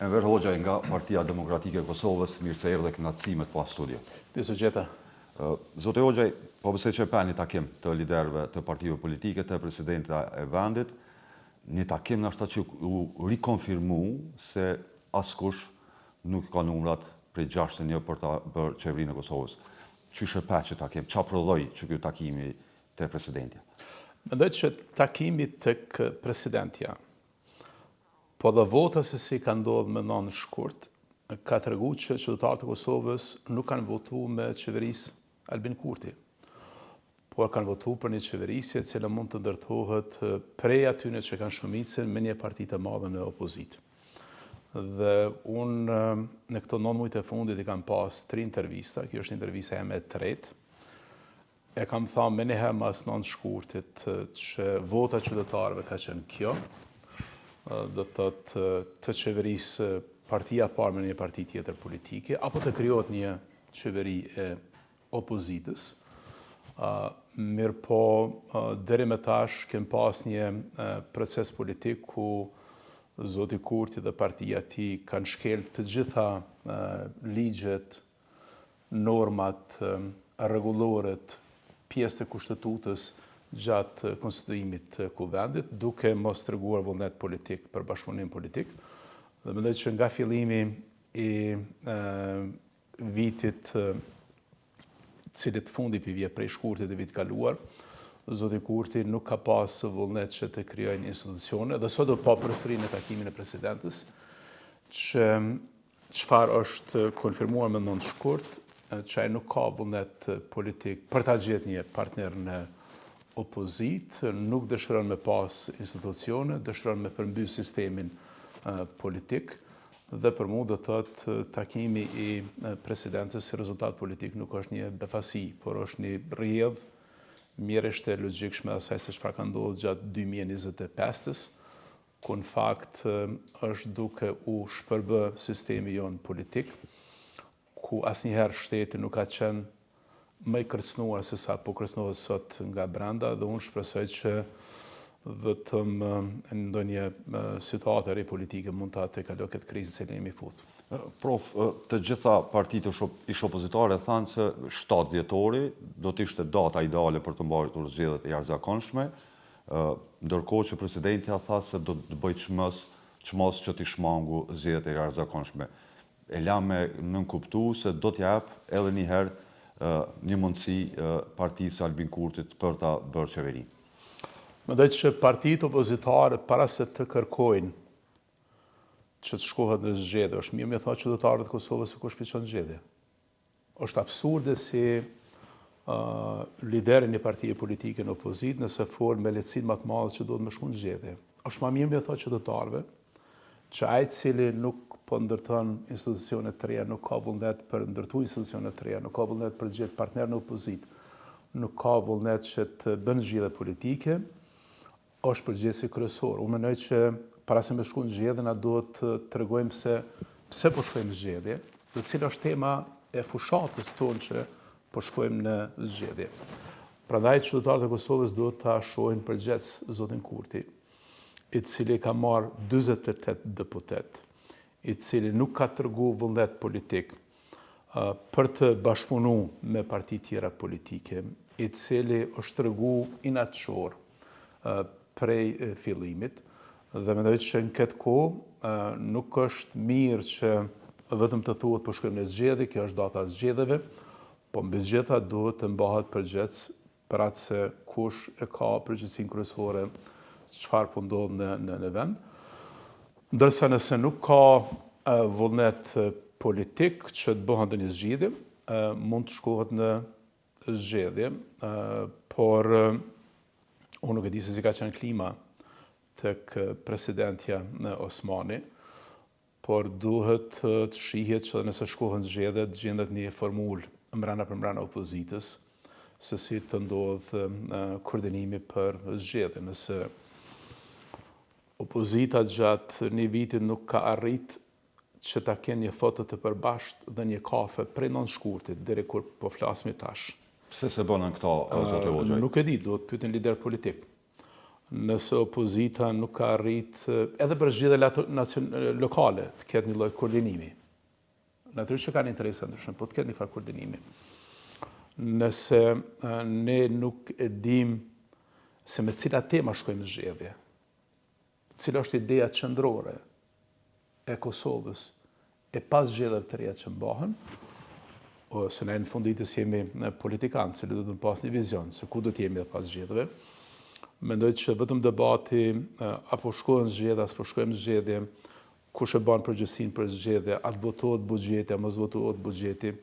Enver Hoxhaj nga Partia Demokratike e Kosovës, mirë se erdhe kënaqësi me të pas studio. Mirë se ju gjeta. Zoti Hoxhaj, po besoj që e pe një takim të liderëve të partive politike, te presidentja e vendit, një takim nashta që u rikonfirmu se askush nuk ka numrat prej 61 për ta bërë qeverinë e Kosovës. Qysh e pe qët takim? Ça prodhoi që ky takimi te presidentja? Mendoj që takimi tek presidentja, po dhe vota se si ka ndodhë me 9 shkurt, ka tregu që qytetarët e Kosovës nuk kanë votu me qeverisë Albin Kurti, por kanë votu për një qeverisje e cila mund të ndërtohet prej atyne që kanë shumicën me një parti të madhe në opozitë. Dhe unë në këto 9 mujt e fundit i kam pas tri intervista, kjo është intervista jeme e tretë, E kam thanë menjëherë mas 9 shkurtit që vota e qytetarëve ka qenë kjo, do të thotë të qeverisë partia e parë me një parti tjetër politike, apo të krijohet një qeveri e opozitës. Mirëpo, deri me tash, kem pas një proces politik ku Zoti Kurti dhe partia e tij kanë shkel të gjitha ligjet, normat, rregulloret, pjesët e Kushtetutës gjatë konstituimit të Kuvendit, duke mos treguar vullnet politik për bashkëpunim politik. Dhe mendoj që nga fillimi i vitit cilit fundi po i vjen prej shkurtit të vitit kaluar, zoti Kurti nuk ka pas vullnet që të krijojnë institucione, dhe sot u pa përsëri në takimin e presidentes, që Çfarë është konfirmuar me 9 shkurt, që ai nuk ka vullnet politik për ta gjetë një partner në opozitë, nuk dëshiron me pas institucione, dëshiron me përmby sistemin politik, dhe për mu do të thotë takimi i presidentes si rezultat politik nuk është një befasi, por është një rrjedhë mjerisht e logjikshme asaj se çfarë ka ndodhur gjatë 2025-ës, ku në fakt është duke u shpërbë sistemi jonë politik, ku asnjëherë shteti nuk ka qenë më i kërcënuar se sa po kërcënohet sot nga brenda dhe unë shpresoj që vetëm ndonjë situatë e re politike mund ta tejkalojë këtë krizë në cilën jemi fut. Prof, të gjitha partitë ish opozitare thanë se 7 dhjetori do të ishte data ideale për të mbajtur zgjedhjet e jashtëzakonshme, Ndërkohë që presidentja tha se do të bëjë çmos, çmos që t'i shmangu zgjedhjet e jashtëzakonshme. E la me nënkuptu se do t'ia jap edhe një herë një mundësi partisë së Albin Kurtit për ta bërë qeverinë. Mendoj që partitë opozitare para se të kërkojnë që të shkohet në zgjedhje, është mirë me thanë qytetarëve të Kosovës se kush po i çon n'zgjedhje. Është absurde si lider i një partie politike në opozitë nëse fol me lehtësinë më të madhe që duhet me shku në zgjedhje. Është më mirë me thonë qytetarëve që ai i cili nuk po ndërton institucione të reja, nuk ka vullnet për ndërtu institucione të reja, nuk ka vullnet për të gjetë partner në opozitë, nuk ka vullnet që të bën zgjidhje politike, është përgjegjësi kryesor. Unë mendoj që para se me shku në zgjedhje, na duhet të tregojmë se pse po shkojmë në zgjedhje, dhe cila është tema e fushatës tonë që po shkojmë në zgjedhje. Prandaj qytetarët e Kosovës duhet ta shohin përgjegjës zotin Kurti, i cili ka marrë 48 deputet, i cili nuk ka tregu vullnet politik për të bashkëpunu me parti tjera politike, i cili është tregu inatçor prej fillimit, dhe mendoj që në këtë kohë nuk është mirë që vetëm të thuhet po shkojmë në zgjedhje, kjo është data e zgjedhjeve, po mbi të gjitha duhet të mbahet përgjegjës për atë se kush e ka përgjegjësinë kryesore çfarë po ndodh në në në vend. Ndërsa nëse nuk ka vullnet politik që të bëhen ndonjë zgjidhje, mund të shkohet në zgjedhje, por unë nuk e di se si ka qenë klima tek presidentja Osmani, por duhet të shihet që dhe nëse shkohen zgjedhje, të gjendet një formulë mbrenda për mbrenda opozitës, se si të ndodhë koordinimi për zgjedhje. Nëse opozita gjatë një viti nuk ka arrit që ta kenë një foto të përbashkët dhe një kafe prej 9 shkurtit deri kur po flasmi tash. Pse s'e bënë këta, zoti Hoxhaj? Nuk e di, duhet pyetën lider politik. Nëse opozita nuk ka arrit edhe për zgjedhje lokale të ketë një lloj koordinimi. Natyrisht që kanë interesa të ndryshme, po të ketë një farë koordinimi. Nëse ne nuk e dim se me cilat tema shkojmë në zgjedhje, cila është ideja qendrore e Kosovës e pas zgjedhjeve të reja që mbahen, se ne në fund ditës jemi politikanë, që duhet me pas një vizion, se ku do të jemi edhe pas zgjedhjeve. Mendoj që vetëm debati, apo shkohen zgjedhje, a s'po shkojmë zgjedhje, kush e ban përgjegjësinë për zgjedhje, a të votohet buxheti, a mos votohet buxheti,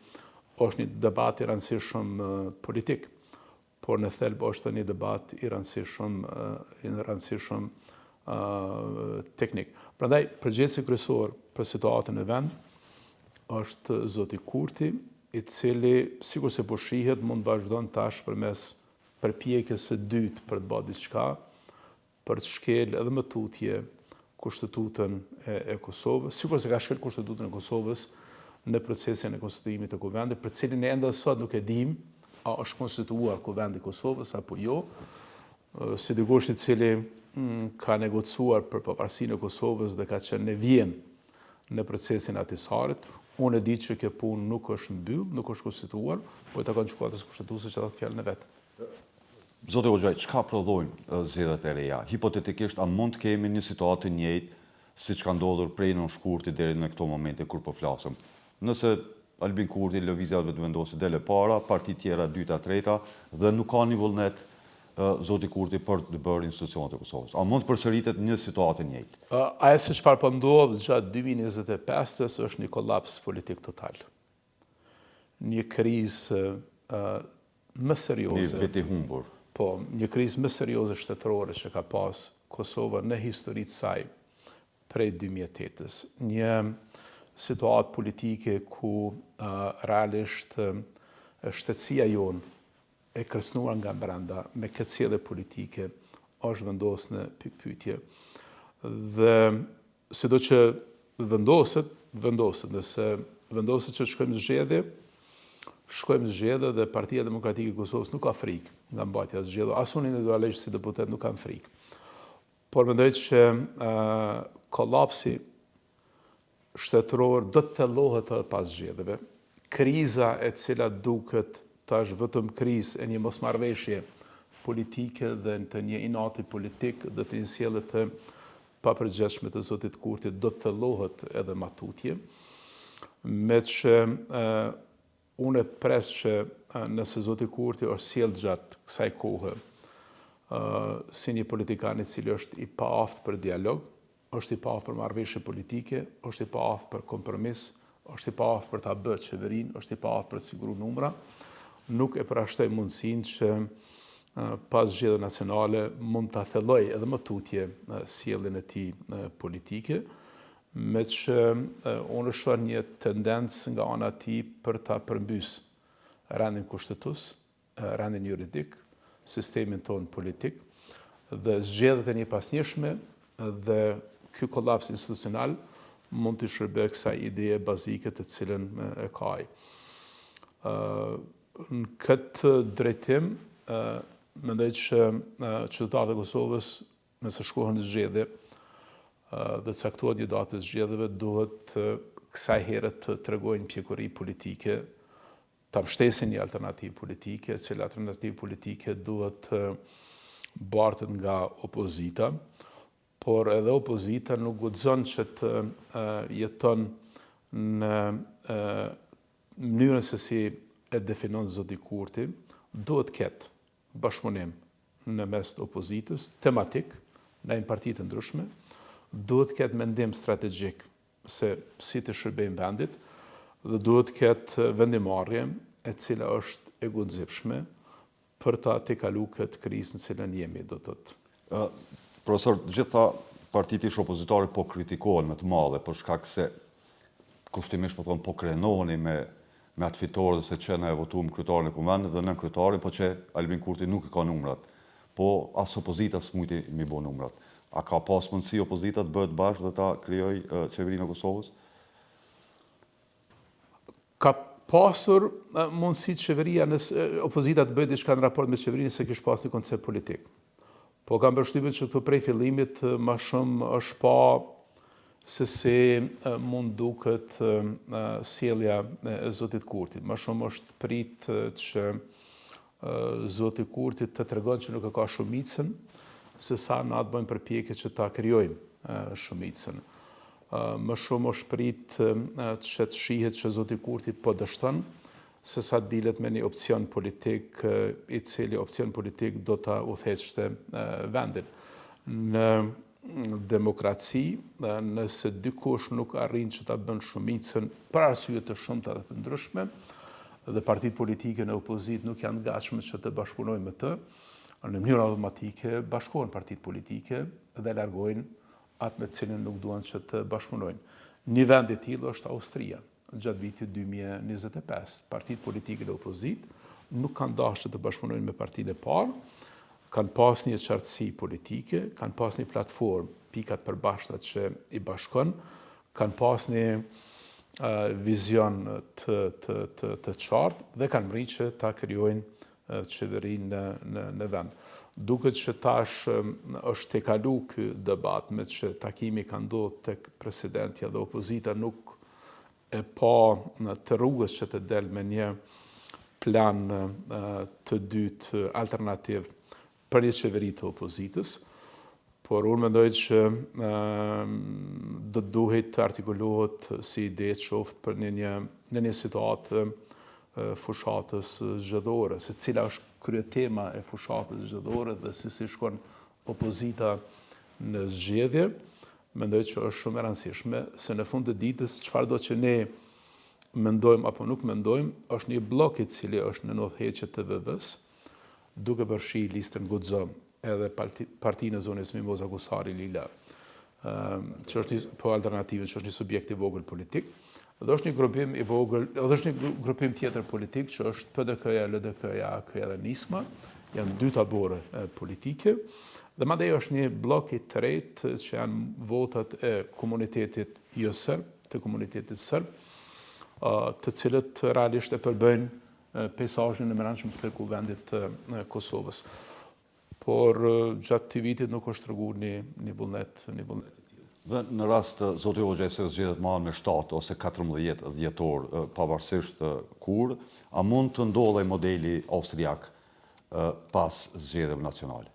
është një debat i rëndësishëm politik. Por në thelb është një debat i rëndësishëm, i rëndësishëm teknik. Prandaj përgjegjësi kryesor për situatën në vend është zoti Kurti, i cili sikurse po shihet mund të vazhdon tash përmes përpjekjes së dytë për të bërë diçka, për të shkel edhe më tutje Kushtetutën e Kosovës, sikurse ka shkel Kushtetutën e Kosovës në procesin e konstituimit të Kuvendit, për cilin ne ende sot nuk e dimë a është konstituuar Kuvendi i Kosovës apo jo, si dikush i cili mm, ka negociuar për pavarësinë e Kosovës dhe ka qenë në Vjenë në procesin e Ahtisarit, unë e di që kjo punë nuk është mbyll, nuk është konstituuar, po i takon gjykatës kushtetuese që ta thotë fjalën e vet. Zoti Hoxhaj, çka prodhojnë zgjedhjet e reja? Hipotetikisht, a mund të kemi një situatë të njëjtë siç ka ndodhur prej nëntë shkurtit deri në këto momente kur po flasim? Nëse Albin Kurti, Lëvizja Vetëvendosje del e para, partitë tjera e dyta, e treta dhe nuk ka një vullnet zoti Kurti për të bërë institucionet e Kosovës. A mund të përsëritet një situatë e njëjtë? Ajo se çfarë po ndodh gjatë 2025-ës është një kolaps politik total. Një krizë më serioze. Një vit i humbur. Po, një krizë më serioze shtetërore që ka pas Kosova në histori të saj prej 2008-ës. Një situatë politike ku realisht shtetësia jonë e kërcënuar nga brenda me këtë sjellje politike është vendosë në pikëpyetje. Dhe Sido që vendoset, vendoset. Nëse vendoset që të shkojmë në zgjedhje, shkojmë në zgjedhje dhe Partia Demokratike e Kosovës nuk ka frikë nga mbajtja e zgjedhjeve. As unë individualisht si deputet nuk kam frikë. Por mendoj që kolapsi shtetëror do të thellohet edhe pas zgjedhjeve. Kriza e cila duket tash vetëm krizë e një mosmarrëveshje politike dhe të një inati politik dhe të një sjellje të papërgjegjshme të zotit Kurti do të thellohet edhe ma tutje, meqë unë e pres që nëse zoti Kurti është sjellë gjatë kësaj kohe si një politikan i cili është i paaftë për dialog, është i paaftë për marrëveshje politike, është i paaftë për kompromis, është i paaftë për ta bërë qeverinë, është i paaftë për të siguru numra, nuk e përjashtoj mundësinë që pas zgjedhjeve nacionale mund ta thellojë edhe më tutje sjelljen e tij politike, meqë unë shoh një tendencë nga ana e tij për ta përmbys rendin kushtetues, rendin juridik, sistemin tonë politik dhe zgjedhjet e njëpasnjëshme dhe ky kolaps institucional mund t'i shërbejë kësaj ideje bazike të cilën e ka ai. Në këtë drejtim, mendoj që qytetarët e Kosovës, nëse shkohen në zgjedhje dhe caktohet një datë e zgjedhjeve, duhet kësaj here të tregojnë pjekuri politike, ta mbështesin një alternativë politike, e cila alternativë politike duhet të bartet nga opozita, por edhe opozita nuk guxon që të jeton në mënyrën se si e definon zoti Kurti, duhet të ketë bashkëpunim në mes të opozitës, tematik, në parti të ndryshme, duhet të ketë mendim strategjik se si t'i shërbejmë vendit dhe duhet të ketë vendimmarrje e cila është e guximshme për ta tejkalu këtë krizë në cilën jemi, do të thotë. Profesor, të gjitha partitë ish opozitare po kritikohen me të madhe për shkak se kushtimisht po thonë po krenoheni me me atë fitore se që ne e votuam kryetarin e Kuvendit dhe nënkryetarin, po që Albin Kurti nuk i ka numrat. Po as opozita s'mujti m'i bo numrat. A ka pas mundësi opozita të bëhet bashkë dhe ta krijojë qeverinë e Kosovës? Ka pasur mundësi qeveria nëse opozita të bëjë diçka në raport me qeverinë se kish pas një koncept politik. Po kam përshtypjen që këtu prej fillimit ma shumë është pa se si mund duket sjellja e zotit Kurti. Ma shumë është prit që zoti Kurti të tregon që nuk e ka shumicën, se sa na të bëjmë përpjekje që ta krijojmë shumicën. Më shumë është prit që të shihet që zoti Kurti po dështon, se sa të dilet me një opcion politik i cili opcion politik do ta udhëheqte vendin. Në demokraci, nëse dikush nuk arrin që ta bën shumicën për arsye të shumta dhe të ndryshme, dhe partitë politike në opozitë nuk janë të gatshme që të bashkëpunojnë me të, në mënyrë automatike bashkohen partitë politike dhe largojnë atë me të cilin nuk duan që të bashkëpunojnë. Një vend i tillë është Austria. Gjatë vitit 2025, partitë politike në opozitë nuk kanë dashur të bashkëpunojnë me partinë e parë, kanë pas një qartësi politike, kanë pas një platformë, pika të përbashkëta që i bashkon, kanë pas një vizion të, të, të, të qartë dhe kanë mrri që ta krijojnë qeverinë në, në, në vend. Duket që tash është tejkalu ky debat meqë takimi ka ndodhë tek presidentja dhe opozita nuk e pa të rrugës që të del me një plan të dytë alternativ për një qeveri të opozitës, por unë mendoj që do të duhej të artikulohet si ide qoftë për një, një, në një situatë fushatës zgjedhore, se cila është kryetema e fushatës zgjedhore dhe si si shkon opozita në zgjedhje, mendoj që është shumë e rëndësishme se në fund të ditës çfarëdo që ne mendojmë apo nuk mendojmë, është një bllok i cili është në udhëheqje të VV-së, duke përfshi listën Guxo edhe partinë e zonjës Mimoza Kusari Lila, që është një po alternativë, që është një subjekt i vogël politik, dhe është një grupim i vogël, dhe është një grupim tjetër politik që është PDK-ja, LDK-ja, AAK-ja dhe Nisma, janë dy tabore politike, dhe mandej është një bllok i tretë që janë votat e komunitetit jo serb, të komunitetit serb, të cilët realisht e përbëjnë peisazhin e mbrendshëm të Kuvendit të Kosovës. Por gjatë këtij vitit nuk është tregu një, një vullnet, një vullnet i tillë. Dhe në rast, zoti Hoxhaj, se zgjedhjet mbahen me 7 ose 14 dhjetor, pavarësisht kur, a mund të ndodhë modeli austriak pas zgjedhjeve nacionale?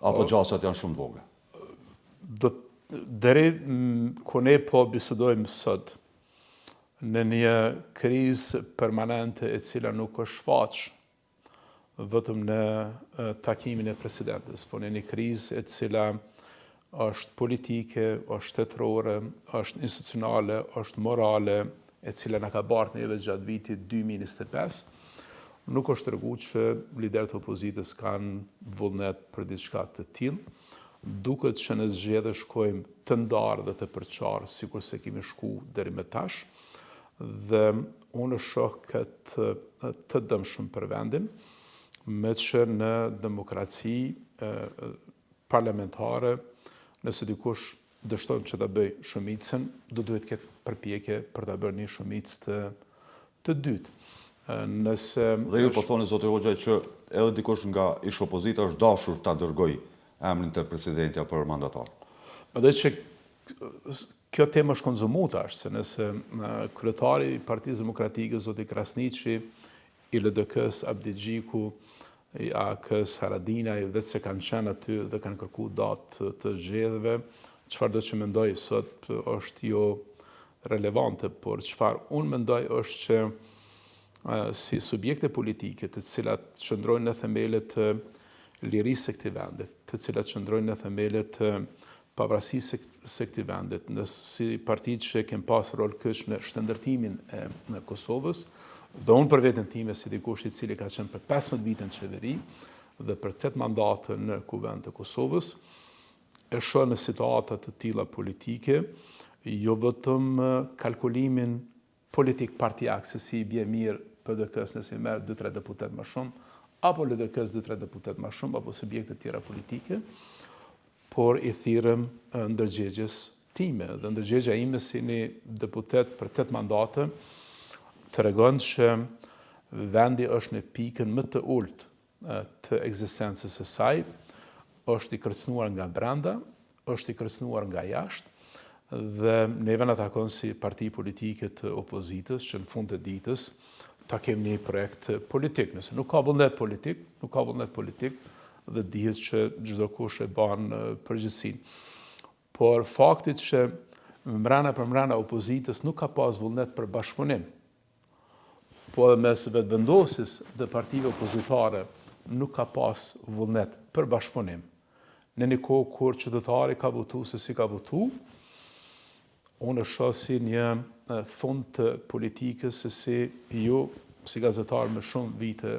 Apo gjasat janë shumë të vogla? Do deri ku ne po bisedojmë sot, në një krizë permanente e cila nuk është shfaq vetëm në takimin e presidentes, po në një krizë e cila është politike, është shtetërore, është institucionale, është morale, e cila na ka bartë neve gjatë vitit 2025, nuk është tregu që liderët e opozitës kanë vullnet për diçka të tillë. Duket që në zgjedhje shkojmë të ndarë dhe të përçarë, sikurse kemi shku deri më tash, dhe unë e shoh këtë të dëmshëm për vendin, meqë në demokraci parlamentare, nëse dikush dështon që ta bëjë shumicën, do duhet të ketë përpjekje për ta bërë një shumicë të të dytë. Nëse Dhe ju po thoni zoti Hoxhaj që edhe dikush nga ish opozita është dashur ta dërgojë emrin te presidentja për mandatar. Mendoj që kjo temë është konsumu tash, se nëse kryetari i Partisë Demokratike, zoti Krasniqi, i LDK-së, Abdixhiku, i AAK-së, Haradinaj, veç se kanë qenë aty dhe kanë kërku datë të zgjedhjeve, çfarëdo që mendoj sot është jo relevante, por çfarë unë mendoj është që si subjekte politike të cilat qëndrojnë në themele të lirisë së këtij vendit, të cilat qëndrojnë në themele të pavarësisë së këtij vendit, në si parti që kem pas rol kyç në shtetndërtimin e në Kosovës, dhe unë për veten time si dikush i cili ka qenë për 15 vite në qeveri dhe për 8 mandate në Kuvend të Kosovës, e shoh në situata të tilla politike, jo vetëm kalkulimin politik partiak se si i bje mirë PDK-së nëse i merr 2-3 deputet më shumë, apo LDK-së 2-3 deputet më shumë, apo subjekte tjera politike, por i thirrem ndërgjegjes time. Dhe ndërgjegja ime si një deputet për 8 mandate tregon që vendi është në pikën më të ulët. të ekzistencës së saj, është i kërcënuar nga brenda, është i kërcënuar nga jashtë dhe neve na takon si parti politike të opozitës që në fund të ditës ta kemi një projekt politik. Nëse nuk ka vullnet politik, nuk ka vullnet politik dhe dihet që çdokush e ban përgjegjësinë. Por fakti që mrena për mrena opozitës nuk ka pas vullnet për bashkëpunim, po edhe mes Vetëvendosjes dhe partive opozitare nuk ka pas vullnet për bashkëpunim. Në një kohë kur qytetari ka votu se si ka votu, unë e shoh si një fund të politikës se si ju, si gazetar me shumë vite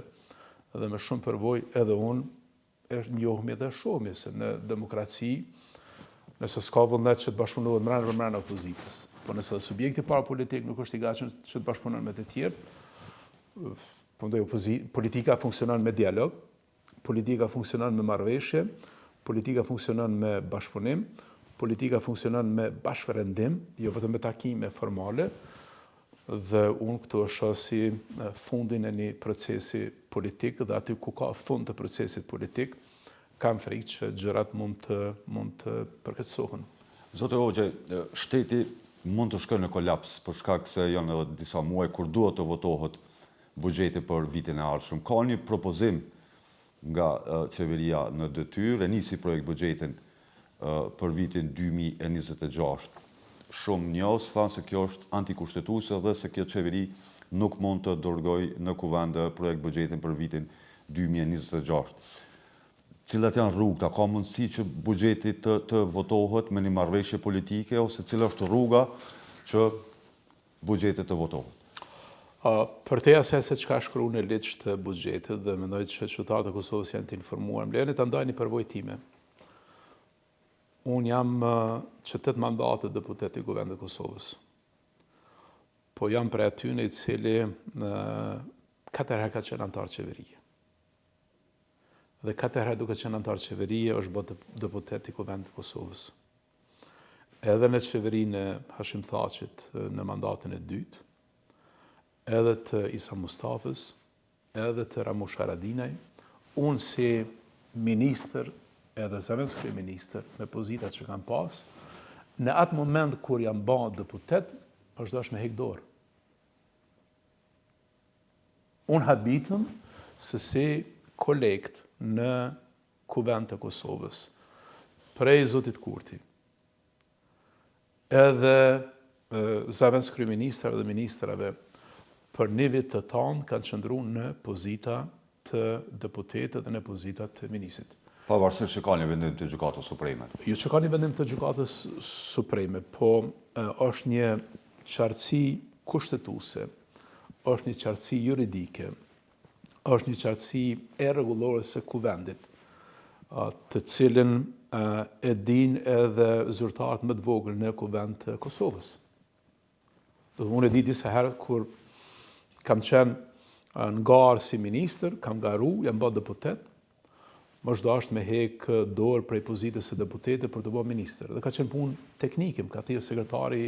dhe me shumë përvojë, edhe unë e njohmi dhe shohmi se në demokraci, nëse s'ka vullnet që të bashkëpunohet mrena për mrena opozitës, po nëse dhe subjekti i parë politik nuk është i gatshëm që të bashkëpunon me të tjerë, po mendoj politika funksionon me dialog, politika funksionon me marrëveshje, politika funksionon me bashkëpunim, politika funksionon me bashkërendim, jo vetëm me takime formale, Dhe unë këtu e shoh si fundin e një procesi politik dhe aty ku ka fund të procesit politik, kam frikë që gjërat mund të mund të përkeqësohen. Zoti Hoxhaj, shteti mund të shkojë në kolaps për shkak se janë edhe disa muaj kur duhet të votohet buxheti për vitin e ardhshëm. Ka një propozim nga qeveria në detyrë, e nisi projektbuxhetin për vitin 2026. Shumë njohës thanë se kjo është antikushtetuese dhe se kjo qeveri nuk mund të dërgojë në kuvend projektbuxhetin për vitin 2026. Cilat janë rrugët? A ka mundësi që buxheti të, të votohet me një marrëveshje politike ose cila është rruga që buxheti të votohet? Përtej asaj se çka shkru në ligj të buxhetit dhe mendoj që qytetarët e Kosovës janë të informuar, më lejoni ta ndaj një përvojë time. Unë jam që 8 mandate deputet i Kuvendit të Kosovës. Po jam prej atyne i cili katër herë ka qenë anëtar qeverie. Dhe katër herë duke qenë anëtar qeverie është bërë deputet i Kuvendit të Kosovës. Edhe në qeverinë e Hashim Thaçit në mandatin e dytë, edhe të Isa Mustafës, edhe të Ramush Haradinaj, unë si ministër edhe zëvendëskryeministër me pozitat që kam pas, në atë moment kur jam ba deputet, është dashtë me hek dorë. Unë habitem se si kolegët në Kuvend të Kosovës, prej zotit Kurti, edhe zëvendëskryeministrave dhe ministrave për një vit të tanë kanë qëndru në pozita të deputetit dhe në pozita të ministrit. Pavarësisht që ka një vendim të Gjykatës Supreme. Jo që ka një vendim të Gjykatës Supreme, po është një qartësi kushtetuese, është një qartësi juridike, është një qartësi e rregullores së Kuvendit, të cilën e dinë edhe zyrtarët më të vogël në Kuvend të Kosovës. Dhe unë e di disa herë kur kam qenë në garë si ministër, kam garu, jam bërë deputet, më është dashtë me hek dorë prej pozitës së deputetit për t'u bërë ministër. Dhe ka qenë punë teknike, më ka thirrë sekretari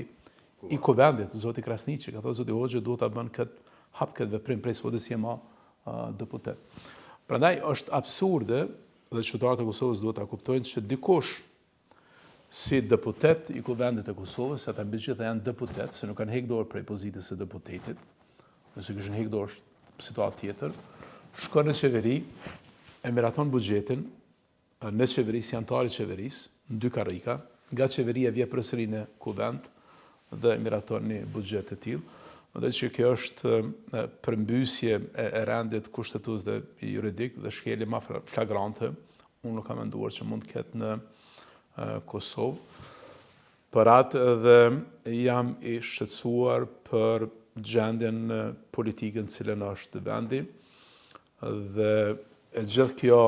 i Kuvendit, zoti Krasniqi, ka thënë zoti Hoxhaj duhet ta bën këtë hap këtë veprim prej sot s'je ma deputet. Prandaj është absurde dhe qytetarët e Kosovës duhet ta kuptojnë që dikush si deputet i Kuvendit të Kosovës, ata mbi të gjitha janë deputet, se nuk kanë hek dorë prej pozitës së deputetit, nëse kishin hek dorë është situatë tjetër, shkon në qeveri, e miraton buxhetin në qeveri si anëtar i qeverisë, në dy karrika, nga qeveria vjen përsëri në Kuvend dhe miraton një buxhet të tillë. Mendoj që kjo është përmbysje e rendit kushtetues dhe juridik dhe shkelje ma flagrante unë nuk kam menduar që mund të ketë në Kosovë. Për atë edhe jam i shqetësuar për gjendjen politike në cilën është vendi dhe e gjithë kjo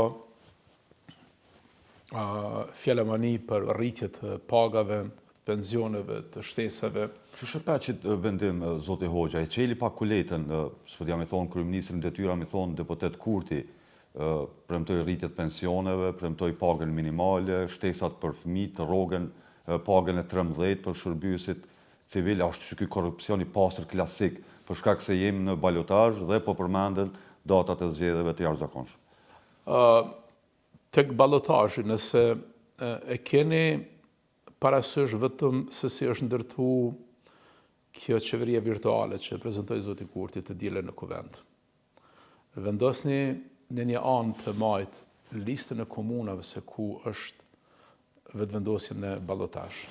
fjalamani për rritje të pagave, të pensioneve, të shtesave. Qysh e pe qit vendim, zoti Hoxhaj, e çeli pak kuletën, s'po di a me thonë kryeministri në detyrë, a me thonë deputet Kurti, premtoi rritje të pensioneve, premtoi pagën minimale, shtesat për fëmijët, rrogën, pagën e 13 për shërbyesit civil, a është ky korrupsion i pastër klasik, për shkak se jemi në balotazh dhe po përmenden datat e zgjedhjeve të jashtëzakonshme. Tek balotazhi, nëse e keni parasysh vetëm se si është ndërtu kjo qeveria virtuale që prezantoi zoti Kurti të dielën në Kuvend. Vendosni në një anë të majtë listën e komunave se ku është Vetëvendosje në balotazh.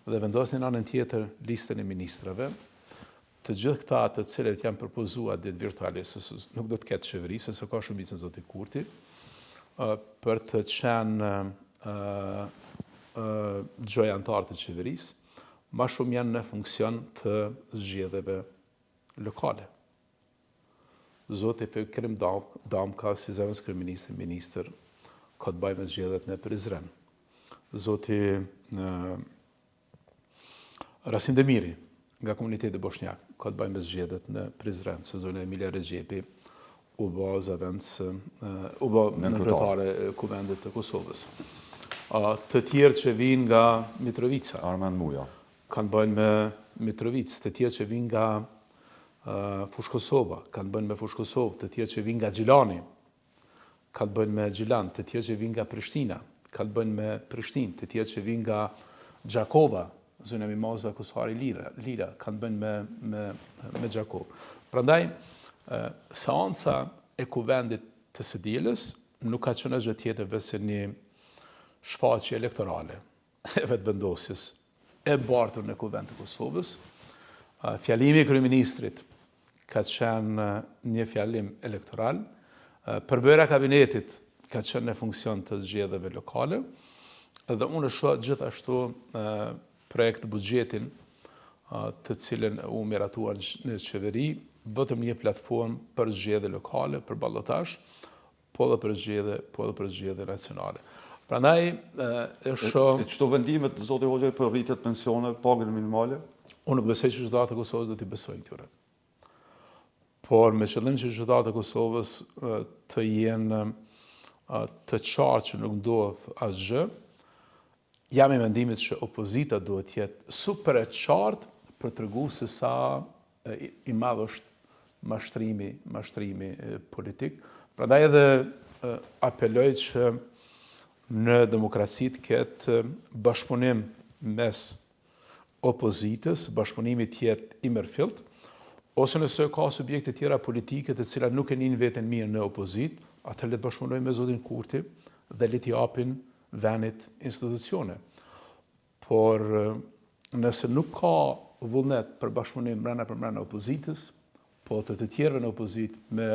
Dhe vendosni në anën tjetër listën e ministrave, të gjithë këta të cilët janë propozuar ditë virtualisht, se nuk do të ketë qeveri, se s'e ka shumicën zoti Kurti, për të qenë gjoja anëtarë të qeverisë, ma shumë janë në funksion të zgjedhjeve lokale. Zoti Fikrim Damka si zëvendëskryeministër, ministër, ka të bëjë me zgjedhjet në Prizren. Zoti Rasim Demiri nga komuniteti boshnjak ka të bëjë me zgjedhjet në Prizren, se zonja Emilia Rexhepi u bë zëvendës u bë nënkryetare e Kuvendit të Kosovës. Të tjerë që vijnë nga Mitrovica. Armend Muja. Kanë të bëjnë me Mitrovicë, të tjerë që vijnë nga Fushë Kosova, kanë të bëjnë me Fushë Kosovë, të tjerë që vijnë nga Gjilani, kanë të bëjnë me Gjilan, të tjerë që vijnë nga Prishtina, kanë të bëjnë me Prishtinë, të tjerë që vijnë nga Gjakova, zonja Mimoza Kusari Lila, Lila kanë të bëjnë me me me Gjakovë. Prandaj seanca e kuvendit të së dielës nuk ka qenë asgjë tjetër veçse një shfaqje elektorale. e Vetëvendosjes e bartur në Kuvend të Kosovës. Fjalimi i kryeministrit ka qenë një fjalim elektoral. Përbërja e kabinetit ka qenë në funksion të zgjedhjeve lokale dhe unë e shoh gjithashtu projekt buxhetin të cilin u miratua në qeveri, vetëm një platformë për zgjedhje lokale, për balotazh, po edhe për zgjedhje, po edhe për zgjedhje nacionale. Prandaj e shoh E qëto vendimet zoti Hoxhaj për rritje të pensioneve, pagën minimale? Unë nuk besoj që qytetarët e Kosovës do t'i besojnë këtyre. Por me qëllim që qytetarët e Kosovës të jenë të qartë që nuk ndodh asgjë, jam i mendimit që opozita duhet të jetë super e qartë për të tregu se sa i madh është mashtrimi, mashtrimi politik. Prandaj edhe apeloj që në demokraci të ketë bashkëpunim mes opozitës, bashkëpunimi të jetë i mirëfilltë, ose nëse ka subjekte tjera politike të cilat nuk e nijnë veten mirë në opozitë, atëherë le të bashkëpunojnë me zotin Kurti dhe le t'i japin vendit institucione. Por nëse nuk ka vullnet për bashkëpunim mrena për mrena opozitës, po të të tjerëve në opozitë me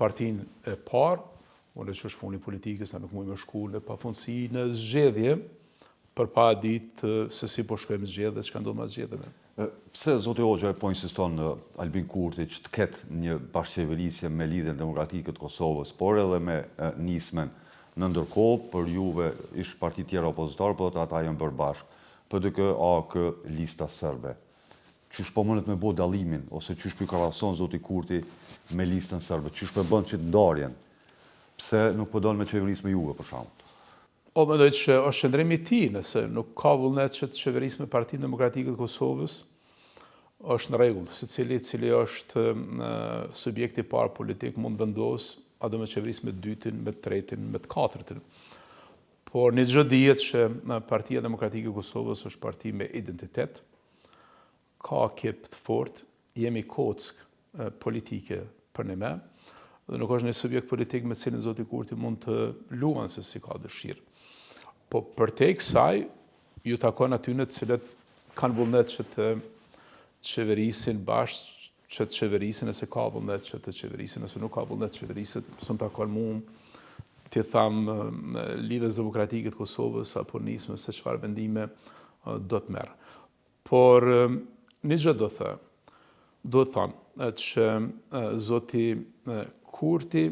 partinë e parë, unë që është funi politikës, na nuk mujmë me shku në pafundësi në zgjedhje, për pa ditë se si po shkojmë zgjedhje dhe çka ndodh mas zgjedhjeve. Pse zoti Hoxhaj po insiston Albin Kurti që të ketë një bashkëqeverisje me Lidhjen Demokratike të Kosovës, por edhe me Nismën në ndërkohë, për juve ish partitë tjera opozitare, po thotë ata janë bërë bashkë, PDK, AAK, Lista Serbe. Qysh po mundet me bo dallimin, ose qysh po i krahason zoti Kurti me Listën Serbe, qysh po e bën qit ndarjen? Pse nuk po don me qeveris me juve, për shembull? O mendoj që është qëndrim i tij, nëse nuk ka vullnet që të qeverisë me Partinë Demokratike të Kosovës, është në rregull. Secili i cili është subjekti i parë politik mund të vendosë a do me qeverisë me të dytin, me të tretin, me të katërtin. Por një gjë dihet që Partia Demokratike e Kosovës është parti me identitet, ka ekip të fortë, jemi kockë politike përnime, dhe nuk është një subjekt politik me cilin zoti Kurti mund të luan se si ka dëshirë. Po përtej kësaj, ju takon atyne të cilët kanë vullnet që të qeverisin bashkë, që të qeverisin, nëse ka vullnet që të qeverisin, nëse nuk ka vullnet të qeverisin, s'më takon mu t'i tham Lidhjes Demokratike të Kosovës apo Nismës se çfarë vendime do të merr. Por një gjë do thë, duhet thënë që zoti Kurti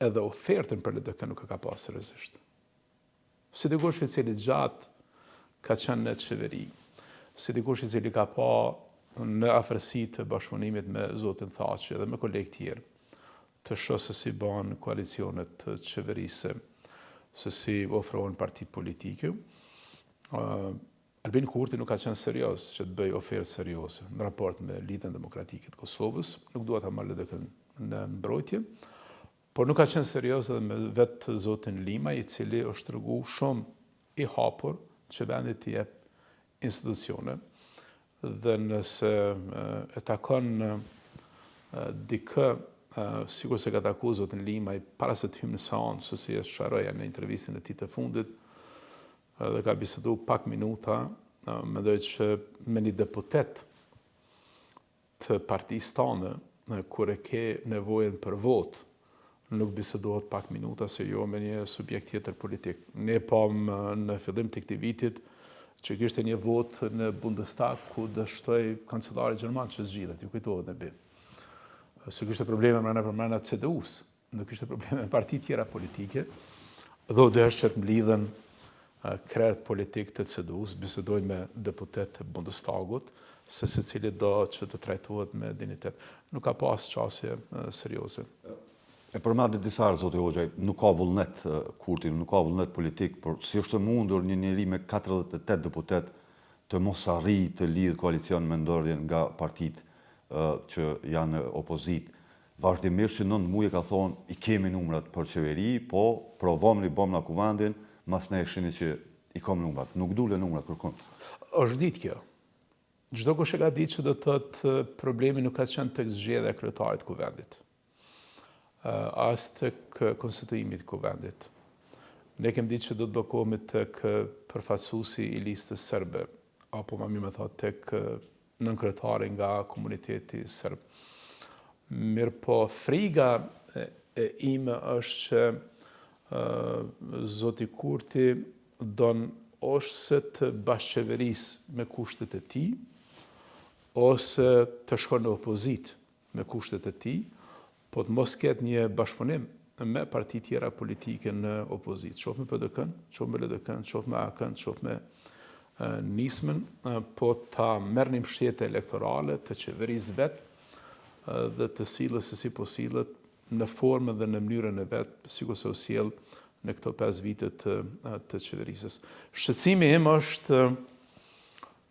edhe ofertën për LDK nuk e ka pas seriozisht. Si dikush i cili gjatë ka qenë në qeveri, si dikush i cili ka pa në afërsi të bashkëpunimit me zotin Thaçi dhe me kolegë tjerë, të shoh se si bëhen koalicionet qeverisëse, se si ofrohen partitë politike, Albin Kurti nuk ka qenë serioz që të bëjë ofertë serioze në raport me Lidhjen Demokratike të Kosovës, nuk dua ta marr LDK-në në mbrojtje, Por nuk ka qenë serioz edhe me vetë zotin Limaj, i cili është tregu shumë i hapur që vendit t'i jep institucione dhe nëse e takon dikë sikurse ka taku zotin Limaj para se të hymë në seancë, se si e sqaroi në intervistën e tij të fundit, dhe ka bisedu pak minuta, mendoj që me një deputet të partisë tane, kur e ke nevojën për votë, nuk bisedohet pak minuta se jo me një subjekt tjetër politik. Ne pamë në fillim të këtij vitit që kishte një votë në Bundestag ku dështoi kancelari gjerman që zgjidhet, ju kujtohet në bi. Se kishte probleme mrena përmrena CDU-s, Nuk kishte probleme me parti tjera politike, dhe u desh që të mblidhen krerët politik të CDU-s, bisedojnë me deputetë të Bundestagut, se secili do që të trajtohet me dinjitet. Nuk ka pas qasje serioze. E përmendët disa herë, zoti Hoxhaj, nuk ka vullnet Kurti, nuk ka vullnet politik, por si është e mundur një njeri me 48 deputetë të mos arrijë të lidhë koalicion me ndërjen nga partitë që janë në opozitë. Vazhdimisht që nëntë muaj ka thonë i kemi numrat për qeveri, po provomni bomna kuvendin, masnej shihni që i kom numrat. Nuk dulën numrat kërkun. Është ditë kjo. Çdokush e ka ditë që do të thotë problemi nuk ka qenë tek zgjedhja e kryetarit të kuvendit. As tek konstituimi i kuvendit. Ne kem ditë që do të bllokohemi tek përfaqësuesi i listës serbe, apo ma mirë me thonë tek nënkryetari nga komuniteti serb. Mirëpo, friga e ime është që zoti Kurti don ose të bashkëqeverisë me kushtet e tij, ose të shkon në opozitë me kushtet e tij, po të mos ketë një bashkëpunim me parti tjera politike në opozitë, qoftë me PDK-në, qoftë me LDK-në, qoftë me AAK-në, qoftë me Nismën, po ta merr një mbështetje elektorale të qeverisë vet dhe të sillet se si po sillet në formën dhe në mënyrën e vet, sikurse u sjell në këto 5 vite të, të qeverisjes. Shqetësimi im është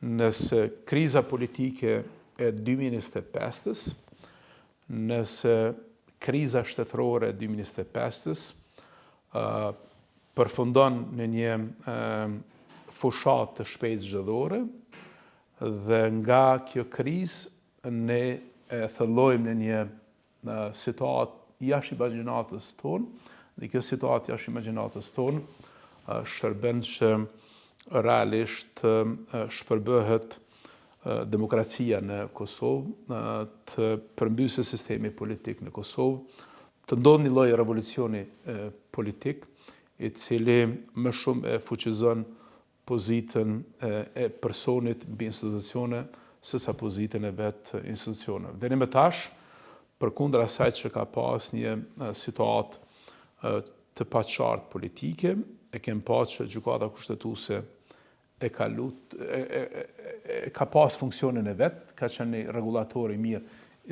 nëse kriza politike e 2025-ës, nëse kriza shtetërore e 2025-ës përfundon në një fushatë të shpejtë zgjedhore dhe nga kjo krizë ne e thellojmë në një situatë jashtë imagjinatës tonë dhe kjo situatë jashtë imagjinatës tonë shërben që realisht të shpërbëhet demokracia në Kosovë, të përmbyset sistemi politik në Kosovë, të ndodhë një lloj revolucioni politik, i cili më shumë e fuqizon pozitën e personit mbi institucione, sesa pozitën e vetë institucioneve. Deri më tash, përkundër asaj që ka pas një situatë të paqartë politike, e kem pa që Gjykata Kushtetuese e ka lut, e, e, e, ka pas funksionin e vet, ka qenë një rregullator i mirë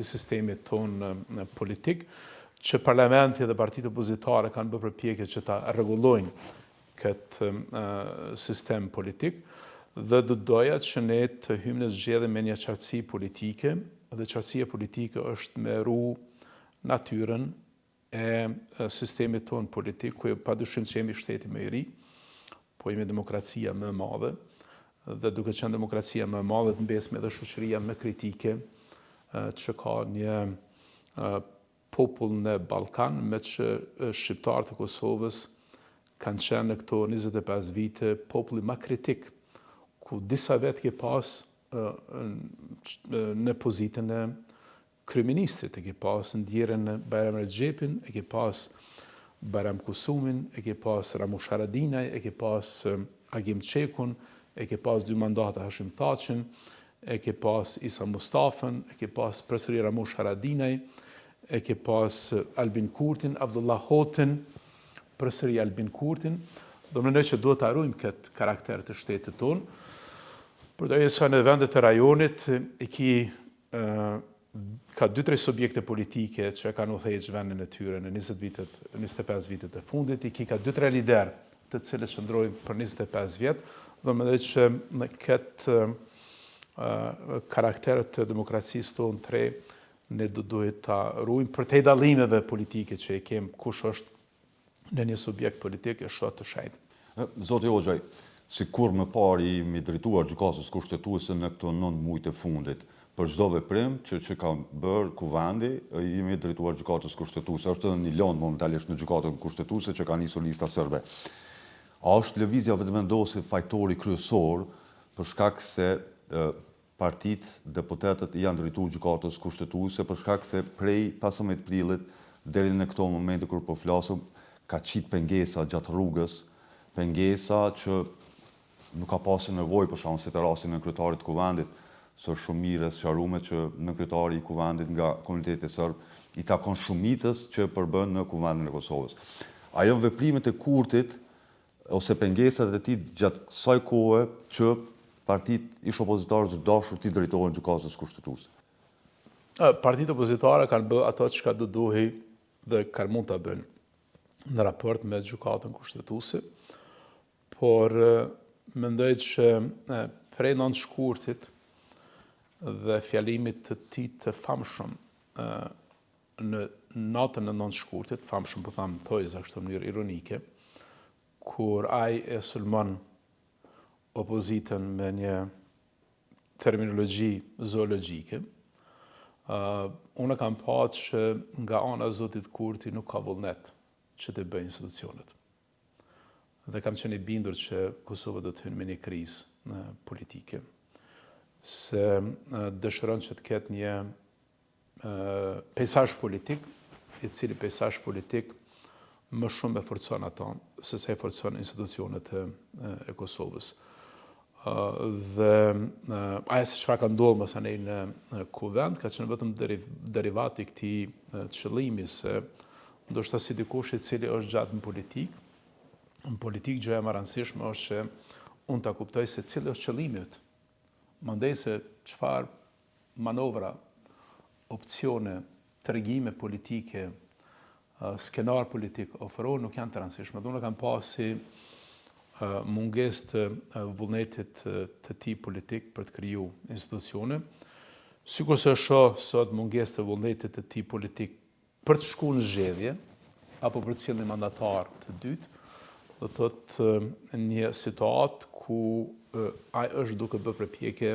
i sistemit tonë politik, që parlamenti dhe partitë opozitare kanë bërë përpjekje që ta rregullojnë këtë sistem politik dhe do të doja që ne të hyjmë në zgjedhje me një qartësi politike dhe qartësia politike është me ru natyrën e sistemit tonë politik, ku padyshim që jemi shteti më i ri, po jemi demokracia më e madhe, dhe duke qenë demokracia më e madhe, të mbesim edhe shoqëria më kritike që ka një popull në Ballkan, meqë shqiptarët e Kosovës kanë qenë në këto 25 vite populli ma kritik, ku disa vetë ke pas në pozitën e Kryeministrit, e ke pas ndjerin Bajram Rexhepin, e ke pas Bajram Kusumin, e ke pas Ramush Haradinaj, e ke pas Agim Çekun, e ke pas dy mandate Hashim Thaçin, e ke pas Isa Mustafën, e ke pas përsëri Ramush Haradinaj, e ke pas Albin Kurtin, Avdullah Hotin, përsëri Albin Kurtin, dhe mendoj që duhet ta ruajmë këtë karakter të shtetit tonë. Përderisa në vendet e rajonit i ki ka 2-3 subjekte politike që e kanë udhëheq vendin e tyre në 20 vitet, 25 vitet e fundit, i ki ka 2-3 lider të cilët qëndrojnë për 25 vjet, dhe mendoj që në këtë karakter të demokracisë tonë të re, ne do duhet ta ruajmë përtej dallimeve politike që i kem kush është në një subjekt politik e shoh të shenjtë. Zoti Hoxhaj, si kurrë më parë i jemi drejtuar Gjykatës Kushtetuese në këto nëntë muajt e fundit. Për çdo veprim që që ka bërë Kuvendi, i jemi drejtuar Gjykatës Kushtetuese. Është edhe një lëndë momentalisht në Gjykatën Kushtetuese që ka nisur Lista Serbe. A është Lëvizja Vetëvendosje fajtori kryesor për shkak se partitë, deputetët i janë drejtuar Gjykatës Kushtetuese për shkak se prej 15 prillit deri në këto momente kur po flasim ka qitë pengesa gjatë rrugës, pengesa që nuk ka pasur nevojë për shembull si te rasti i nënkryetarit të Kuvendit, se është shumë mirë e sqarume që nënkryetari i Kuvendit nga komuniteti serb i takon shumicës që përbën në Kuvendin e Kosovës. A janë veprimet e Kurtit ose pengesat e tij gjatë kësaj kohe që partitë ish-opozitare është dashur t'i drejtohen Gjykatës Kushtetuese? Partitë opozitare kanë bë ato çka do duhej dhe kanë mund ta bëjnë në raport me Gjykatën Kushtetuese, por mendoj që prej 9 shkurtit dhe fjalimit të tij të famshëm në natën e 9 shkurtit, famshëm po tham thojza kështu në mënyrë ironike, kur ai e sulmon opozitën me një terminologji zoologjike, uh, unë kam pa që nga ana e Zotit Kurti nuk ka vullnet që të bëjë institucionet. Dhe kam qenë i bindur që Kosova do të hynë me një krizë politike. Se dëshiron që të ketë një pejsazh politik, i cili pejsazh politik më shumë e forcon ato, se sa i forcon institucionet e, e Kosovës. Dhe ajo se çfarë ka ndodhur masanej në kuvend, ka qenë vetëm derivat i këtij qëllimi se ndoshta si dikush i cili është gjatë në politikë, në politikë gjëja më e rëndësishme është që unë ta kuptoj se cili është qëllimi yt. Mandej se çfarë manovra, opcione, tregime politike, skenar politik ofrohen nuk janë të rëndësishme. Dhe unë kam pa si mungesë të vullnetit të tij politik për të kriju institucione. Sikurse shoh sot mungesë të vullnetit të tij politik Për të shku në zgjedhje, apo për të sjellë një mandatar të dytë, do të thotë një situatë ku ai është duke bërë përpjekje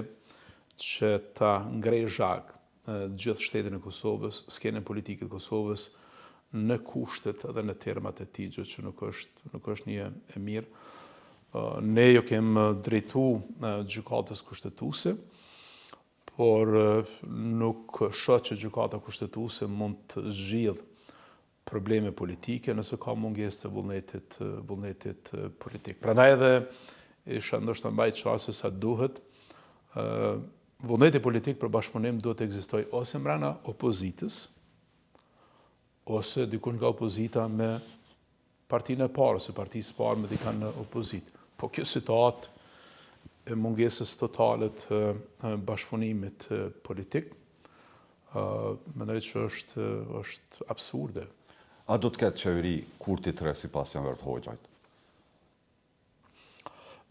që ta ngrejë zhag gjithë shtetin e Kosovës, skenën politike të Kosovës në kushtet dhe në termat e tij, gjë që nuk është nuk është një e mirë. Ne ju kem drejtu gjykatës kushtetuese, Por nuk shoh që Gjykata Kushtetuese mund të zgjidhë probleme politike nëse ka mungesë të vullnetit vullnetit politik. Prandaj edhe isha ndoshta ma i qartë se sa duhet, vullneti politik për bashkëpunim duhet të ekzistojë ose mbrenda opozitës, ose dikush nga opozita me partinë e parë ose partisë së parë me dikan në opozitë. Po kjo situatë e mungesës totale të bashkëpunimit politik, mendoj që është, është absurde. A do të ketë qeveri Kurti 3 sipas Enver Hoxhajt?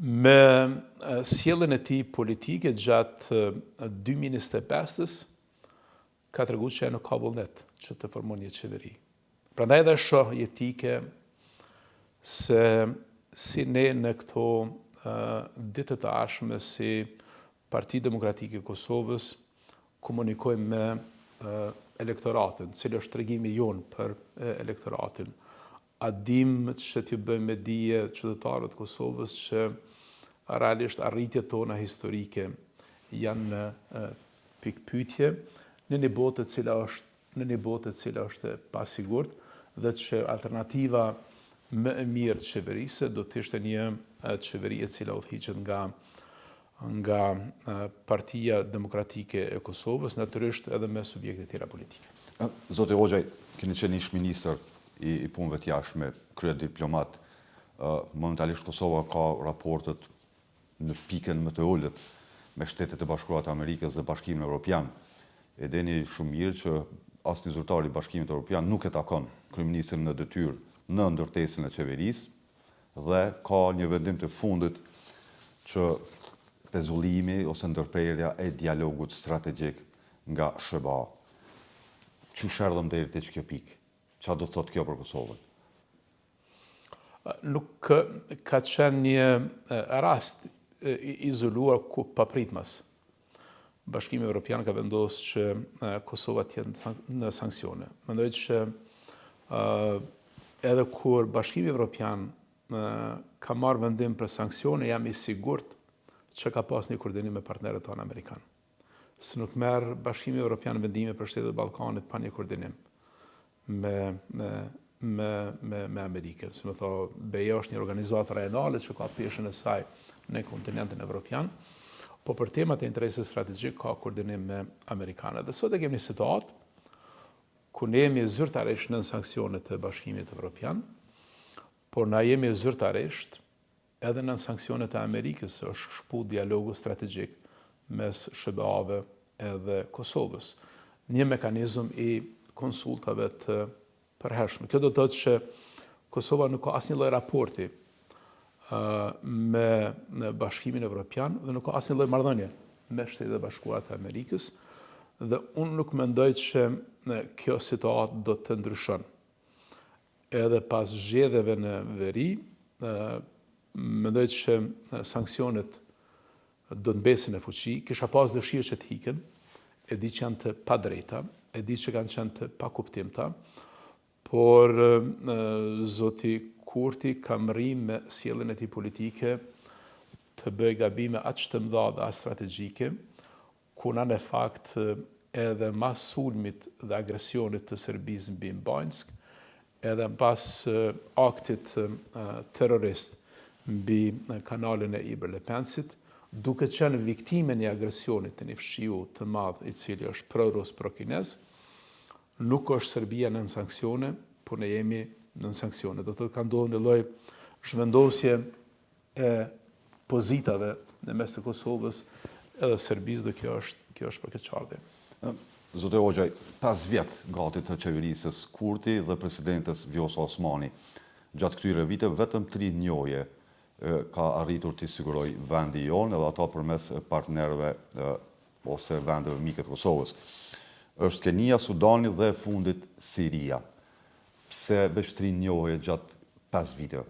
Me sjelljen e tij politike gjatë 2025-ës, ka tregu që ai nuk ka vullnet që të formon një qeveri. Prandaj edhe shoh jetike se si ne në këto ditë të ardhshme si Parti Demokratike e Kosovës komunikojmë me elektoratin, cili është tregimi jonë për elektoratin. A dimë që t'ju bëjmë me dije qytetarëve të Kosovës që realisht arritjet tona historike janë në pikëpyetje në një botë e cila është në një botë e cila është e pasigurt dhe që alternativa më e mirë qeverisëse do të ishte një qeveri e cila udhëhiqet nga nga Partia Demokratike e Kosovës, natyrisht edhe me subjekte tjera politike. Zoti Hoxhaj, keni qenë ish ministër i, i punëve të jashtme, kryediplomat. Momentalisht Kosova ka raportet në pikën më të ulët me Shtetet e Bashkuara të Amerikës dhe Bashkimin Evropian. E dini shumë mirë që asnjë zyrtar i Bashkimit Evropian nuk e takon kryeministrin në detyrë në ndërtesën e qeverisë dhe ka një vendim të fundit që pezullimi ose ndërprerja e dialogut strategjik nga SHBA. Qysh erdhëm deri te kjo pikë? Çka do të thotë kjo për Kosovën? Nuk ka qenë një rast i izoluar ku papritmas. Bashkimi Evropian ka vendosë që Kosova të jetë në sanksione. Mendoj që edhe kur Bashkimi Evropian ka marrë vendim për sanksione, jam i sigurt që ka pas një koordinim me partnerët tanë amerikanë. Se nuk merr Bashkimi Evropian vendime për shtetet e Ballkanit pa një koordinim me me me me me Amerikën. Si me thonë, BE është një organizatë rajonale që ka peshën e saj në kontinentin evropian, po për temat e interesit strategjik ka koordinim me amerikanët. Dhe sot e kemi një situatë ku ne jemi zyrtarisht nën sanksione të Bashkimit Evropian, por na jemi zyrtarisht Edhe nën sanksionet e Amerikës është shkëput dialogu strategjik mes SHBA-ve edhe Kosovës, një mekanizëm i konsultave të përhershme. Kjo do të thotë që Kosova nuk ka asnjë lloj raporti me Bashkimin Evropian dhe nuk ka asnjë lloj marrëdhënie me Shtetet e Bashkuara të Amerikës dhe unë nuk mendoj që kjo situatë do të ndryshon. Edhe pas zgjedhjeve në veri, mendoj që sanksionet do të mbesin në fuqi. Kisha pas dëshirë që të hiken, e di që janë të padrejta, e di që kanë qenë të pakuptimta, por zoti Kurti ka mrri me sjelljen e tij politike të bëjë gabime aq të mëdha dhe aq strategjike, ku na në fakt edhe mas sulmit dhe agresionit të Serbisë mbi Banjskë, edhe mbas aktit terrorist mbi kanalin e Ibër-Lepencit, duke qenë viktimë e një agresioni të një fqiu të madh i cili është pro-rus, pro-kinez, nuk është Serbia nën sanksione, por ne jemi nën sanksione. Do të thotë ka ndodhur një lloj zhvendosje e pozitave në mes të Kosovës edhe Serbisë dhe kjo është kjo është për keqardhje. Zoti Hoxhaj, 5 vjet gati të qeverisjes Kurti dhe presidentes Vjosa Osmani. Gjatë këtyre viteve vetëm tri njohje ka arritur t'i sigurojë vendi jonë edhe ato përmes partnerëve ose vendeve mike të Kosovës. Është Kenia, Sudani dhe e fundit Siria. Pse veç tri njohje gjatë 5 viteve?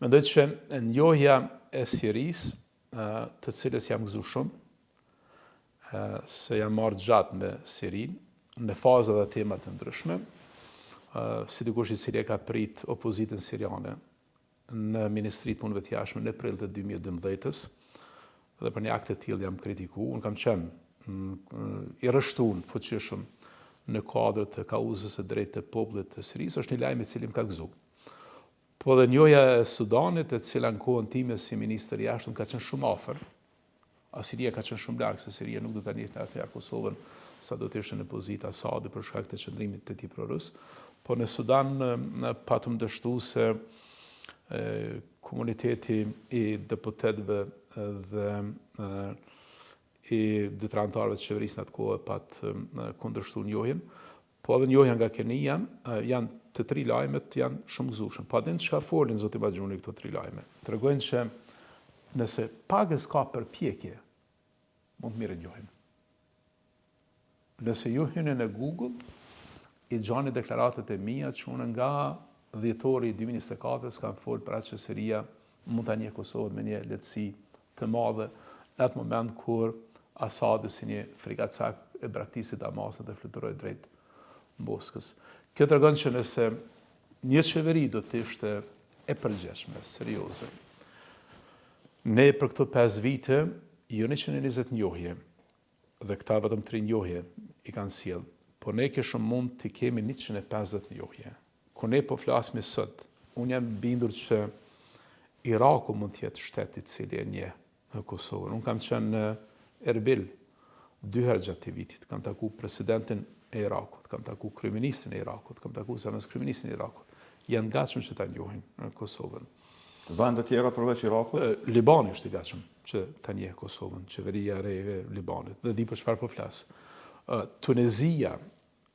Mendoj që njohja e Sirisë, të cilës jam gëzu shumë, se jam marrë gjatë me Sirinë, në faza dhe tema të ndryshme, si dikush i cili e ka prit opozitën siriane në Ministri të Punëve të Jashtme në prill të 2012-ës, dhe për një akt të tillë jam kritiku, unë kam qenë i rreshtun fuqishëm në kuadër të kauzës së drejtë të popullit të Sirisë, është një lajm i cili më ka gëzu. Po dhe njohja e Sudanit, e cila në kohën time si ministër i jashtëm ka qenë shumë afër, a Siria ka qenë shumë larg, se Siria nuk do ta njihte asnjëherë Kosovën, sa do të ishte në pozitë Asadi për shkak të qëndrimit të tij pro-rus. Po në Sudan patëm dështu se komuniteti i deputetëve dhe i dy tre anëtarëve të qeverisë në atë kohë pat kundërshtu njohjen. Po edhe njohja nga Kenia, janë të tri lajmet janë shumë gëzueshme. Po a din çka folin zoti Maxhuni këto tri lajme? Tregojnë që nëse pakëz ka përpjekje, mund të merret njohja. Nëse ju hyni në Google, i gjani deklaratat e mia që unë nga dhjetori i 2024-s kam folë për atë që Siria mund ta njeh Kosovën me një lehtësi të madhe në atë moment kur Asadi si një frikacak e braktisi Damaskun dhe fluturoi drejt Moskës. Kjo tregon që nëse një qeveri do të ishte e përgjegjshme, serioze, ne për këto 5 vite, jo 120 njohje, dhe këta vetëm 3 njohje i kanë sjellë, por ne kishëm mund të kemi 150 njohje. Kur ne po flasmi sot, unë jam bindur që Iraku mund të jetë shtet i cili e njeh Kosovën. Unë kam qenë në Erbil dy herë gjatë këtij vitit. Kam taku presidentin e Irakut, kam taku kryeministrin e Irakut, kam taku zëvendëskryeministrin e Irakut. Janë gatshëm që ta njohin Kosovën. Vende tjera përveç Irakut? Libani është i gatshëm që ta njeh Kosovën, qeveria e re e Libanit, dhe di për çfarë po flas. Tunezia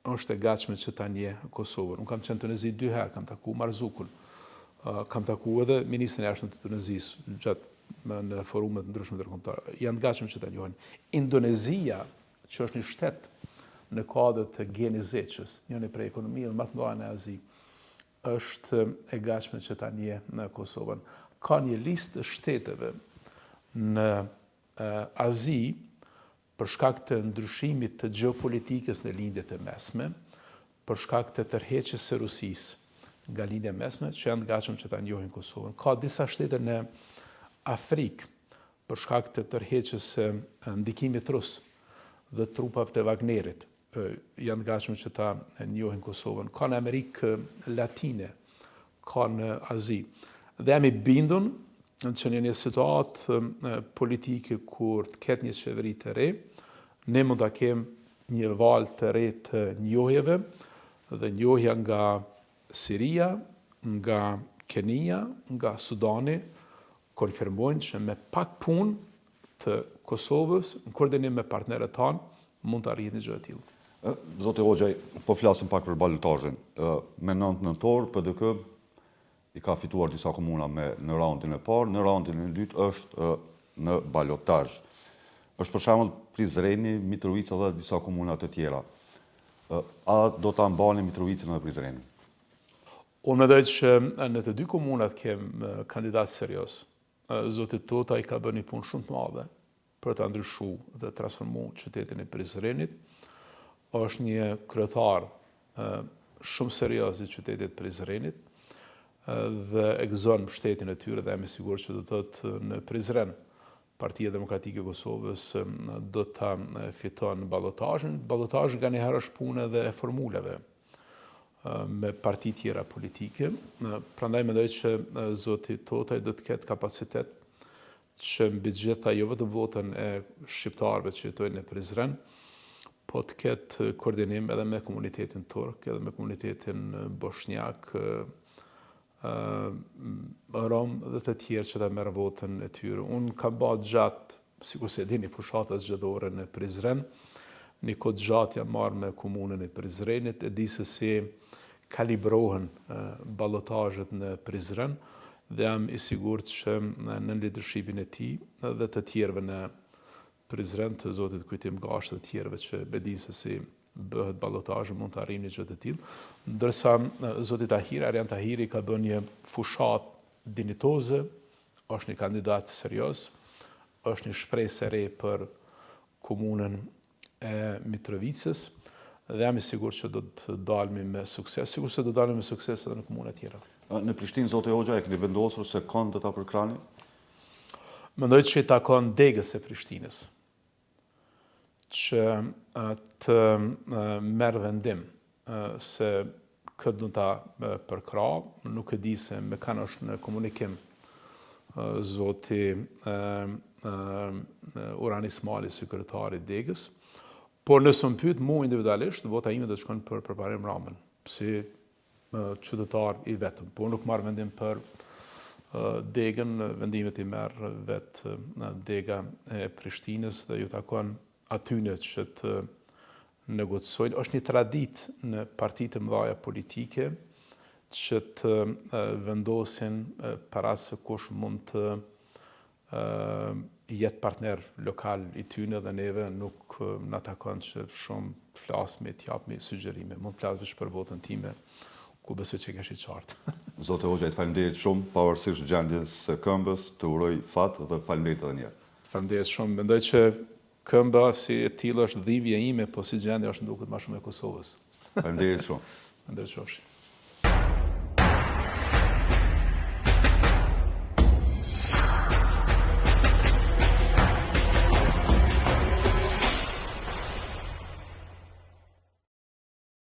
është e gatshme që ta njeh Kosovën. Unë kam qenë në Tunezi dy herë, kam taku Marzukun, kam taku edhe ministrin e jashtëm të Tunezisë gjatë në forume të ndryshme ndërkombëtare. Janë të gatshëm që ta njohin. Indonezia, që është një shtet. Në kuadër të G20-s, njëri prej ekonomive më të mëdha në Azi, është e gatshme që ta njeh Kosovën. Ka një listë të shteteve në Azi për shkak të ndryshimit të gjeopolitikës në Lindje të Mesme, për shkak të tërheqjes së Rusisë nga Lindja e Mesme, që janë të gatshëm që ta njohin Kosovën. Ka disa shtete në Afrikë për shkak të tërheqjes së ndikimit rus dhe trupave të Wagnerit, janë të gatshëm që ta njohin Kosovën. Ka në Amerikë Latine, ka në Azi. Dhe jam i bindun që në një situatë politike kur të ketë një qeveri të re, ne mund ta kem një valë të re të njohjeve dhe njohja nga Siria, nga Kenia, nga Sudani, konfirmojnë që me pak punë të Kosovës, në koordinim me partnerët tanë, mund të arrihet një gjë e tillë. Zoti Hoxhaj, po flasim pak për balotazhin. Me 9 nëntor, PDK i ka fituar disa komuna me në raundin e parë, në raundin e dytë është në balotazh. Është për shembull Prizreni, Mitrovica dhe disa komuna të tjera. A do ta mbani Mitrovicën dhe Prizrenin? Unë mendoj që në të dy komunat kem kandidat serioz. Zoti Totaj ka bërë një punë shumë të madhe për ta ndryshu dhe transformu qytetin e Prizrenit. Është një kryetar shumë serioz i qytetit të Prizrenit dhe e gëzon mbështetjen e tyre dhe jam i sigurt që do të thotë në Prizren Partia Demokratike e Kosovës do ta fiton balotazhin. Balotazhi nganjëherë është punë edhe e formulave me parti tjera politike. Prandaj mendoj që zoti Totaj do të ketë kapacitet që mbi të gjitha jo vetëm votën e shqiptarëve që jetojnë në Prizren, po të ketë koordinim edhe me komunitetin turk, edhe me komunitetin boshnjak, rom dhe të tjerë që ta merr votën e tyre. Unë kam ba gjatë, sikurse e dini, fushata zgjedhore në Prizren, një kohë të gjatë jam marrë me komunën e Prizrenit, e di se si kalibrohen balotazhet në Prizren dhe jam i sigurt që nën lidershipin e tij dhe të tjerëve në Prizren të zotit Kujtim Gashi dhe të tjerëve që e dinë se si bëhet balotazhi mund të arrijmë një gjë të tillë. Ndërsa zoti Tahiri, Arian Tahiri ka bërë një fushatë dinjitoze, është një kandidat serioz, është një shpresë e re për komunën e Mitrovicës dhe jam i sigurt që do të dalmi me sukses, sikurse do të dalim me sukses edhe në komuna tjera. Në Prishtinë, zoti Hoxhaj, e keni vendosur se kon do ta përkrahni? Mendoj që i takon degës së Prishtinës që të merr vendim se kë do ta përkrah, nuk e di se me kanë është në komunikim zoti Uran Ismajli si kryetar i degës, por nëse më pyet mu individualisht, vota ime do të shkon për Përparim Ramën, si qytetar i vetëm, por nuk marr vendim për degën, vendimet i merr vetë dega e Prishtinës dhe ju takon atyne që të negociojnë. Është një traditë në partitë e mëdha politike që të vendosin para se kush mund të jetë partner lokal i tyne dhe neve nuk na takon që shumë të flasmi, të japmi sugjerime. Mund të flas veç për votën time, ku besoj që kesh i qartë. Zoti Hoxhaj, të faleminderit shumë, pavarësisht gjendjes së këmbës, të uroj fat dhe faleminderit edhe një herë. Faleminderit shumë. Mendoj që këmba si e tillë është dhimbje ime, po si gjendje është më duket ma shumë e Kosovës. Faleminderit shumë. Ndër qofshi.